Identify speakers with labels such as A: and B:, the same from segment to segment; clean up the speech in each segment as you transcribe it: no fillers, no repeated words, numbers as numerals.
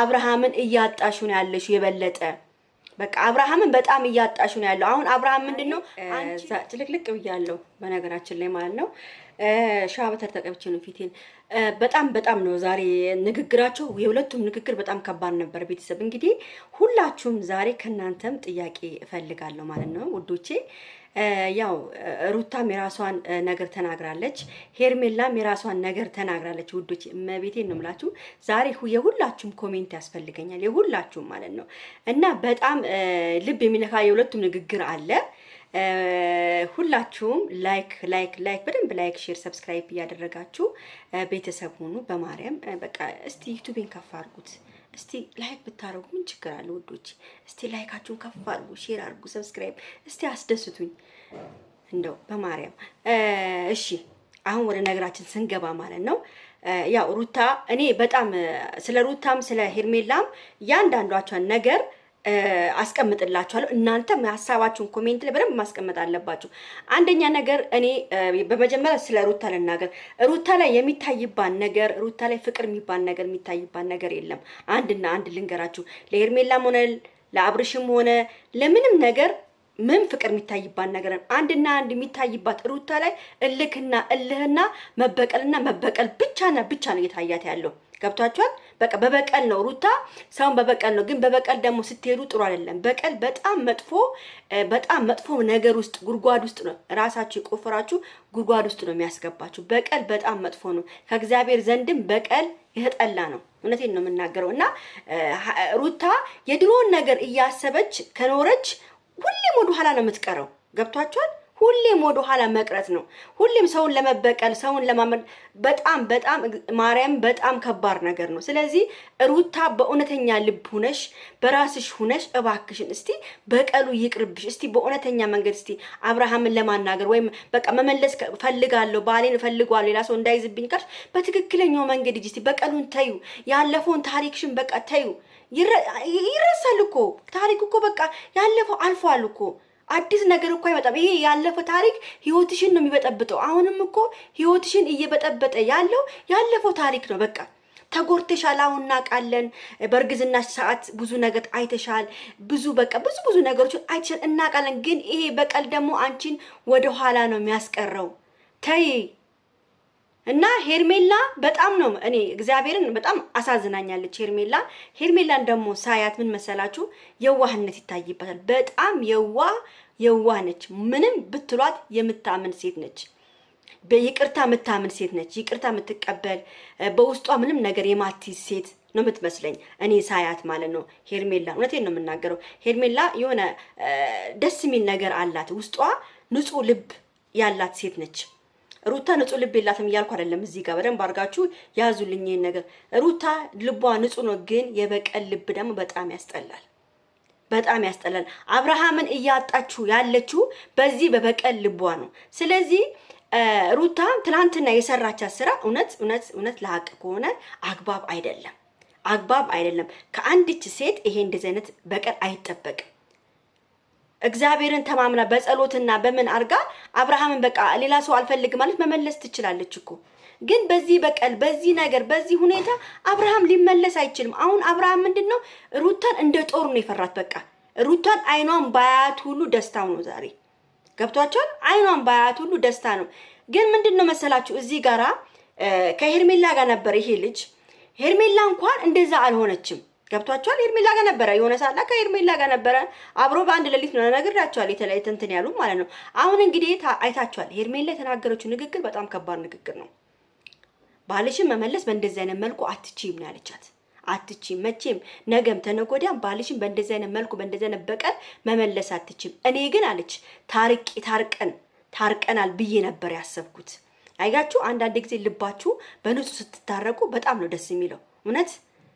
A: አብርሃምን እያጣሹ ነው ያለሽው የበለጠ በቃ አብርሃምን በጣም እያጣሹ ነው ያለው። አሁን አብርሃም ምንድን ነው ጭልቅልቅ ብያለሁ በነገራችን ላይ ማለት ነው። Shea butter ተቀብቼ ነው ፊቴን። በጣም በጣም ነው ዛሬ ንግግራቸው፣ የሁለቱም ንግግር በጣም ከባድ ነበር። ቤተሰብ እንግዲህ ሁላችሁም ዛሬ ከእናንተም ጥያቄ እፈልጋለሁ ማለት ነው ውዶቼ። ያው ሩታም የራሷን ነገር ተናግራለች፣ ሄርሜላም የራሷን ነገር ተናግራለች። ውዶች እመቤቴን ነው የምላችሁ ዛሬ የሁላችሁም comment ያስፈልገኛል፣ የሁላችሁም ማለት ነው። እና በጣም ልብ የሚነካ የሁለቱም ንግግር አለ። ሁላችሁም like like like በደንብ like፣ share፣ subscribe እያደረጋችሁ ቤተሰብ ሁኑ። በማርያም በቃ እስቲ ዩቱቤን ከፍ አድርጉት። እስቲ like ብታደርጉ ምን ችግር አለ ውዶች? እስቲ like ኣችሁን ከፍ አድርጉ፣ share አድርጉ፣ subscribe እስቲ አስደስቱኝ እንደው በማርያም። እሺ አሁን ወደ ነገራችን ስንገባ ማለት ነው ያው ሩታ እኔ በጣም ስለ ሩታም ስለ ሄርሜላም እያንዳንዷቸውን ነገር አስቀምጥላችኋለሁ። እናንተም ሀሳባችሁን comment ላይ በደንብ ማስቀመጥ አለባችሁ። አንደኛ ነገር እኔ በመጀመሪያ ስለ ሩታ ልናገር። ሩታ ላይ የሚታይባን ነገር ሩታ ላይ ፍቅር የሚባል ነገር የሚታይባን ነገር የለም። አንድና አንድ ልንገራችሁ፣ ለሄርሜላም ሆነ ለአብርሽም ሆነ ለምንም ነገር ምን ፍቅር የሚታይባት ነገር አንድና አንድ የሚታይባት ሩታ ላይ እልክና እልህና መበቀልና መበቀል ብቻና ብቻ ነው እየታያት ያለው። ገብቷችኋል? በቃ በበቀል ነው ሩታ ሰውን በበቀል ነው። ግን በበቀል ደግሞ ስትሄዱ ጥሩ አይደለም። በቀል በጣም መጥፎ በጣም መጥፎ ነገር ውስጥ ጉድጓድ ውስጥ ነው ራሳችሁ የቆፈራችሁ ጉድጓድ ውስጥ ነው የሚያስገባችሁ። በቀል በጣም መጥፎ ነው። ከእግዚአብሔር ዘንድም በቀል የተጠላ ነው። እውነቴን ነው የምናገረው። እና ሩታ የድሮውን ነገር እያሰበች ከኖረች ሁሌም ወደ ኋላ ነው የምትቀረው። ገብቷችኋል? ሁሌም ወደ ኋላ መቅረት ነው። ሁሌም ሰውን ለመበቀል ሰውን ለማመን በጣም በጣም ማርያም በጣም ከባድ ነገር ነው። ስለዚህ ሩታ በእውነተኛ ልብ ሁነሽ በራስሽ ሁነሽ እባክሽን እስቲ በቀሉ ይቅርብሽ። እስቲ በእውነተኛ መንገድ እስቲ አብርሃምን ለማናገር ወይም በቃ መመለስ ፈልጋለሁ፣ ባሌን እፈልገዋለሁ፣ ሌላ ሰው እንዳይዝብኝ ካልሽ በትክክለኛው መንገድ ሂጂ። እስቲ በቀሉን ተዩ፣ ያለፈውን ታሪክሽን በቃ ተዩ። ይረሳል እኮ ታሪክ እኮ በቃ ያለፈው አልፏል እኮ አዲስ ነገር እኮ አይመጣም። ይሄ ያለፈ ታሪክ ህይወትሽን ነው የሚበጠብጠው። አሁንም እኮ ህይወትሽን እየበጠበጠ ያለው ያለፈው ታሪክ ነው። በቃ ተጎድተሻል። አሁን እናውቃለን። በእርግዝናሽ ሰዓት ብዙ ነገር አይተሻል። ብዙ በቃ ብዙ ብዙ ነገሮችን አይተሻል፣ እናውቃለን። ግን ይሄ በቀል ደግሞ አንቺን ወደኋላ ነው የሚያስቀረው። ተይ እና ሄርሜላ በጣም ነው እኔ እግዚአብሔርን በጣም አሳዝናኛለች። ሄርሜላ ሄርሜላን ደግሞ ሳያት ምን መሰላችሁ የዋህነት ይታይበታል። በጣም የዋህ የዋህ ነች። ምንም ብትሏት የምታምን ሴት ነች። በይቅርታ የምታምን ሴት ነች። ይቅርታ የምትቀበል በውስጧ ምንም ነገር የማትይዝ ሴት ነው የምትመስለኝ እኔ ሳያት ማለት ነው። ሄርሜላ እውነቴን ነው የምናገረው። ሄርሜላ የሆነ ደስ የሚል ነገር አላት። ውስጧ ንጹሕ ልብ ያላት ሴት ነች። ሩታ ንጹህ ልብ የላትም እያልኩ አይደለም። እዚህ ጋር በደንብ አድርጋችሁ ያዙልኝ ይሄን ነገር። ሩታ ልቧ ንጹህ ነው፣ ግን የበቀል ልብ ደግሞ በጣም ያስጠላል። በጣም ያስጠላል። አብርሃምን እያጣችሁ ያለችው በዚህ በበቀል ልቧ ነው። ስለዚህ ሩታ ትናንትና የሰራቻት ስራ እውነት እውነት እውነት ለሀቅ ከሆነ አግባብ አይደለም፣ አግባብ አይደለም። ከአንዲት ሴት ይሄ እንደዚህ አይነት በቀል አይጠበቅም። እግዚአብሔርን ተማምና በጸሎትና በምን አርጋ አብርሃምን በቃ ሌላ ሰው አልፈልግም ማለት መመለስ ትችላለች እኮ። ግን በዚህ በቀል በዚህ ነገር በዚህ ሁኔታ አብርሃም ሊመለስ አይችልም። አሁን አብርሃም ምንድን ነው ሩታን እንደ ጦር ነው የፈራት። በቃ ሩታን አይኗን ባያት ሁሉ ደስታው ነው ዛሬ ገብቷቸዋል። አይኗን ባያት ሁሉ ደስታ ነው። ግን ምንድን ነው መሰላችሁ እዚህ ጋራ ከሄርሜላ ጋር ነበር ይሄ ልጅ። ሄርሜላ እንኳን እንደዛ አልሆነችም። ገብቷቸዋል። ሄርሜላ ጋር ነበረ የሆነ ሰዓት ላይ ከሄርሜላ ጋር ነበረ አብሮ በአንድ ሌሊት ነው ነግሬያቸዋል። የተለያየ እንትን ያሉ ማለት ነው። አሁን እንግዲህ አይታቸዋል። ሄርሜላ የተናገረችው ንግግር በጣም ከባድ ንግግር ነው። ባልሽን መመለስ በእንደዚህ አይነት መልኩ አትችይም ነው ያለቻት። አትችይም መቼም ነገም ተነገ ወዲያም ባልሽን በእንደዚህ አይነት መልኩ በእንደዚህ አይነት በቀል መመለስ አትችይም። እኔ ግን አለች ታርቂ ታርቀን ታርቀናል ብዬ ነበር ያሰብኩት። አይጋችሁ አንዳንድ ጊዜ ልባችሁ በንጹህ ስትታረቁ በጣም ነው ደስ የሚለው። እውነት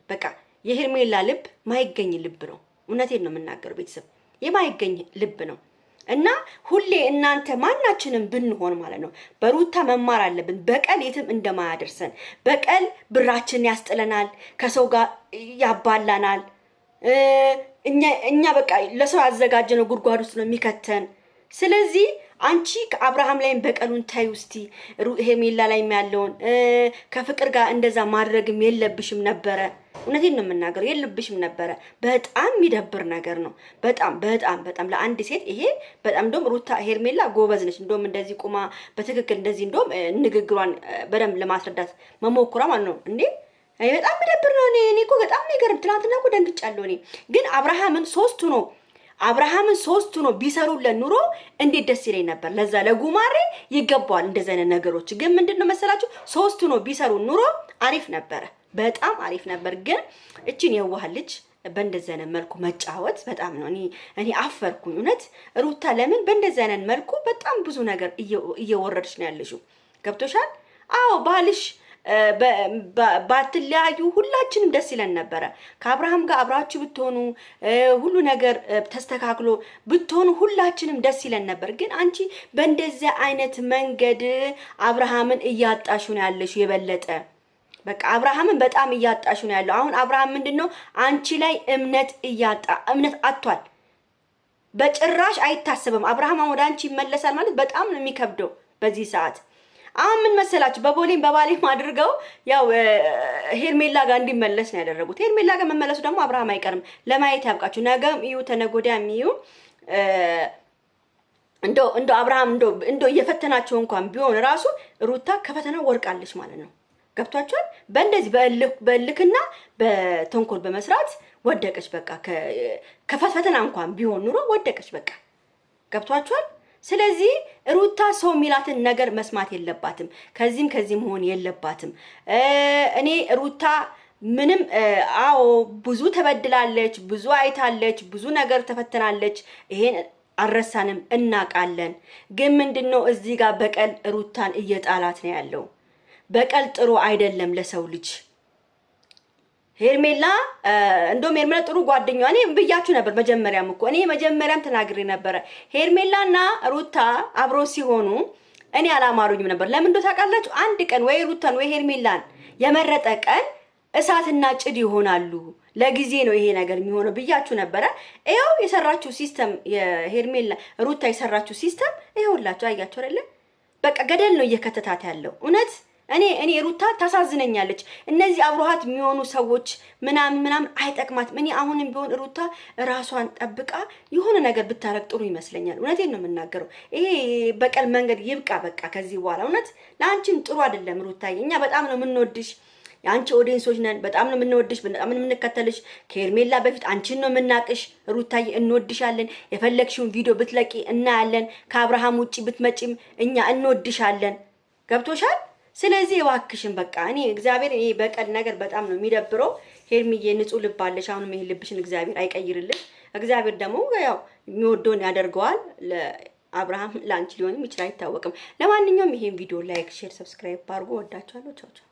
A: በቃ የሄርሜላ ልብ ማይገኝ ልብ ነው። እውነቴን ነው የምናገረው ቤተሰብ የማይገኝ ልብ ነው። እና ሁሌ እናንተ ማናችንም ብንሆን ማለት ነው በሩታ መማር አለብን። በቀል የትም እንደማያደርሰን፣ በቀል ብራችንን ያስጥለናል፣ ከሰው ጋር ያባላናል። እኛ በቃ ለሰው ያዘጋጀነው ጉድጓድ ውስጥ ነው የሚከተን። ስለዚህ አንቺ ከአብርሃም ላይም በቀሉን ታዩ እስቲ፣ ሄርሜላ ላይም ያለውን ከፍቅር ጋር እንደዛ ማድረግም የለብሽም ነበረ። እውነቴን ነው የምናገረው፣ የለብሽም ነበረ። በጣም የሚደብር ነገር ነው። በጣም በጣም በጣም ለአንድ ሴት ይሄ በጣም እንደውም ሩታ ሄርሜላ ጎበዝ ነች። እንደውም እንደዚህ ቁማ በትክክል እንደዚህ እንደውም ንግግሯን በደንብ ለማስረዳት መሞክሯ ማለት ነው እንዴ እኔ በጣም የሚደብር ነው። እኔ እኮ በጣም ነው የገረም። ትናንትና እኮ ደንግጫለሁ። እኔ ግን አብርሃምን ሶስቱ ነው ቢሰሩለት ኑሮ እንዴት ደስ ይለኝ ነበር። ለዛ ለጉማሬ ይገባዋል እንደዚህ አይነት ነገሮች። ግን ምንድን ነው መሰላችሁ ሶስቱ ነው ቢሰሩ ኑሮ አሪፍ ነበረ፣ በጣም አሪፍ ነበር። ግን እችን የዋህ ልጅ በእንደዚህ አይነት መልኩ መጫወት በጣም ነው እኔ አፈርኩኝ። እውነት ሩታ ለምን በእንደዚህ አይነት መልኩ በጣም ብዙ ነገር እየወረድሽ ነው ያለሽው? ገብቶሻል? አዎ፣ ባልሽ ባትለያዩ ሁላችንም ደስ ይለን ነበረ። ከአብርሃም ጋር አብራችሁ ብትሆኑ፣ ሁሉ ነገር ተስተካክሎ ብትሆኑ ሁላችንም ደስ ይለን ነበር። ግን አንቺ በእንደዚያ አይነት መንገድ አብርሃምን እያጣሹ ነው ያለሽው የበለጠ። በቃ አብርሃምን በጣም እያጣሹ ነው ያለው። አሁን አብርሃም ምንድን ነው አንቺ ላይ እምነት እያጣ እምነት አጥቷል። በጭራሽ አይታሰብም። አብርሃም አሁን ወደ አንቺ ይመለሳል ማለት በጣም ነው የሚከብደው በዚህ ሰዓት። አሁን ምን መሰላችሁ፣ በቦሌም በባሌም አድርገው ያው ሄርሜላ ጋር እንዲመለስ ነው ያደረጉት። ሄርሜላ ጋር መመለሱ ደግሞ አብርሃም አይቀርም። ለማየት ያብቃችሁ። ነገም እዩ፣ ተነገ ወዲያም እዩ። እንደው አብርሃም እንደው እየፈተናቸው እንኳን ቢሆን ራሱ ሩታ ከፈተና ወርቃለች ማለት ነው። ገብቷችኋል? በእንደዚህ በእልክና በተንኮል በመስራት ወደቀች። በቃ ከፈተና እንኳን ቢሆን ኑሮ ወደቀች። በቃ ገብቷችኋል? ስለዚህ ሩታ ሰው የሚላትን ነገር መስማት የለባትም። ከዚህም ከዚህ መሆን የለባትም። እኔ ሩታ ምንም አዎ ብዙ ተበድላለች፣ ብዙ አይታለች፣ ብዙ ነገር ተፈትናለች። ይሄን አልረሳንም፣ እናውቃለን። ግን ምንድን ነው እዚህ ጋር በቀል ሩታን እየጣላት ነው ያለው። በቀል ጥሩ አይደለም ለሰው ልጅ። ሄርሜላ እንደውም ሄርሜላ ጥሩ ጓደኛዋ እኔ ብያችሁ ነበር። መጀመሪያም እኮ እኔ መጀመሪያም ተናግሬ ነበረ። ሄርሜላና ሩታ አብሮ ሲሆኑ እኔ አላማሩኝም ነበር። ለምን እንደው ታውቃላችሁ? አንድ ቀን ወይ ሩታን ወይ ሄርሜላን የመረጠ ቀን እሳትና ጭድ ይሆናሉ። ለጊዜ ነው ይሄ ነገር የሚሆነው ብያችሁ ነበረ። ይኸው የሰራችሁ system፣ የሄርሜላ ሩታ የሰራችሁ system ይኸውላችሁ፣ አያችሁ አይደለ? በቃ ገደል ነው እየከተታት ያለው እውነት። እኔ ሩታ ታሳዝነኛለች። እነዚህ አብሮሃት የሚሆኑ ሰዎች ምናምን ምናምን አይጠቅማትም። እኔ አሁንም ቢሆን ሩታ ራሷን ጠብቃ የሆነ ነገር ብታረግ ጥሩ ይመስለኛል። እውነቴን ነው የምናገረው። ይሄ በቀል መንገድ ይብቃ በቃ ከዚህ በኋላ። እውነት ለአንቺም ጥሩ አይደለም ሩታዬ። እኛ በጣም ነው የምንወድሽ፣ የአንቺ audience ኦች ነን። በጣም ነው የምንወድሽ፣ በጣም ነው የምንከተልሽ። ከሄርሜላ በፊት አንቺን ነው የምናቅሽ ሩታዬ፣ እንወድሻለን። የፈለግሽውን ቪዲዮ ብትለቂ እናያለን። ከአብርሃም ውጪ ብትመጪም እኛ እንወድሻለን። ገብቶሻል? ስለዚህ እባክሽን በቃ እኔ እግዚአብሔር ይሄ በቀል ነገር በጣም ነው የሚደብረው። ሄርሚዬ ንጹህ ልብ አለሽ። አሁንም ይሄ ልብሽን እግዚአብሔር አይቀይርልሽ። እግዚአብሔር ደግሞ ያው የሚወደውን ያደርገዋል። ለአብርሃም ለአንቺ ሊሆንም ይችላል፣ አይታወቅም። ለማንኛውም ይሄን ቪዲዮ like፣ share፣ subscribe አድርጎ። ወዳችኋለሁ። ቻው ቻው።